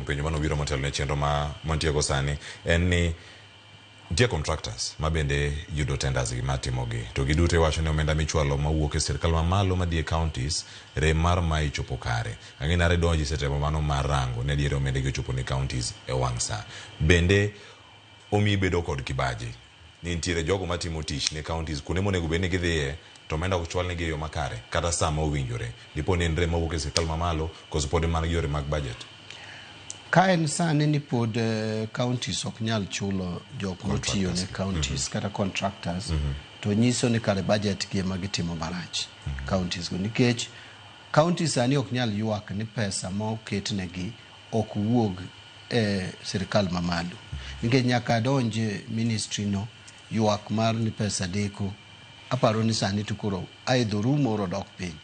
penjo manobiro motelo ne chenro ma mantiego sani en ni nitie contractors ma bende yudo tenders gi matimogi to giduto iwacho ni omenda michwalo mawuok e sirkal mamalo madhi e counties rem mar mae chopo kare. Ang'e ni Aredonji isetemo mano mar rango ni adieri omenda gi ochopo ne counties e wang' sa. Bende omiyi bedo kod kibaji ni nitiere jogo matimo tich ne counties kuonde monego bed ni gidhiye to omenda ok chwal negi e yo makare kata sa ma owinjore. Dipo ni en rem mawuok e sirkal mamalo koso pod en mana gi yore mag budget? Ka en sani ni pod counties ok nyal chulo jok motiyo ne counties kata contractors, to nyiso ni kare budget gi ema gitimo marach counties go, nikech counties sani ok nyal ywak ni pesa ma oketnegi ok wuog e sirikal mamalo, nikech nyaka donje ministry no ywak mar ni pesa deko. Aparo ni sani to koro aidho rumo oro dok piny.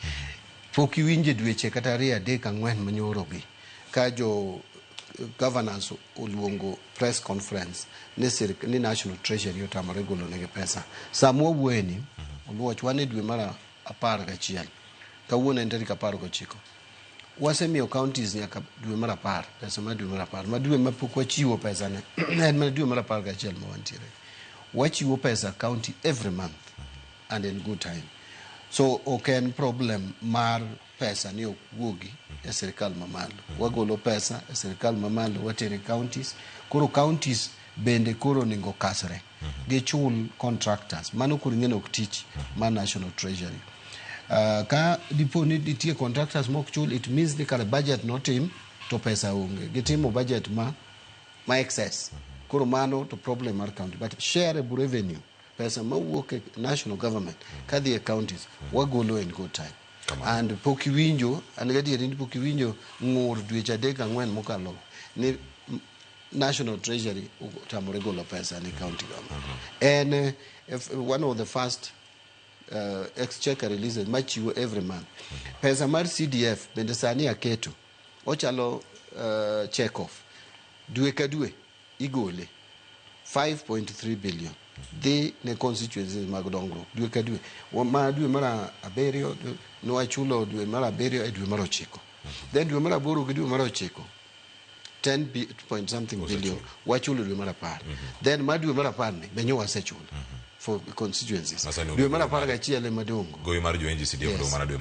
Pok iwinje dweche kata 2, 3, 4 manyoro gi ka jo governors oluongo press conference ni National Treasury otamore golo negi pesa. Sama wawuoye ni, Oluoch, wan e dwe mar 11, kawuono en tarik 19. Wasemiyo counties nyaka dwe mar 10 pesa mar dwe mar 10. Ma dwe ma pok wachiwo pesa ne en mana dwe mar 11 ma wantiere. Wachiwo pesa county every month and in good time, so ok en problem mar pesa ni ok wuogi e sirikal mamalo. Wagolo pesa e sirikal mamalo, watere counties. Koro counties bende koro onego kasre gichul contractors. Mano koro ing'e ni ok tich mar National Treasury. Ka dipo ni nitie contractors mok chul, it means ni kare budget notim to pesa onge, gitimo budget ma excess. Koro mano to problem mar county. But shareable revenue, pesa mawuok e national government kadhi e counties, wagolo in good time. Kamano. And pok iwinjo, an gadieri ni pok iwinjo ng'ur dweche 3, 4 mokalo ni National Treasury otamore golo pesa ne county government. En one of the first exchequer releases machiwo every month. Pesa mar CDF bende sani aketo ochalo check off dwe ka dwe, igole 5.3 billion dhi ne constituencies mag dongruok dwe ka dwe. Ma dwe mar 7 nwachulo dwe mar 7 e dwe mar 9, then dwe mar 8 gi dwe mar 9 10 point something billion wachulo dwe mar 10. Then ma dwe mar 10 ni be nyo wasechulo for constituencies. Masani Dwe mar 11 ema dongo. Gowi mar jo NGCDF. Yes. Dong' mana dwe.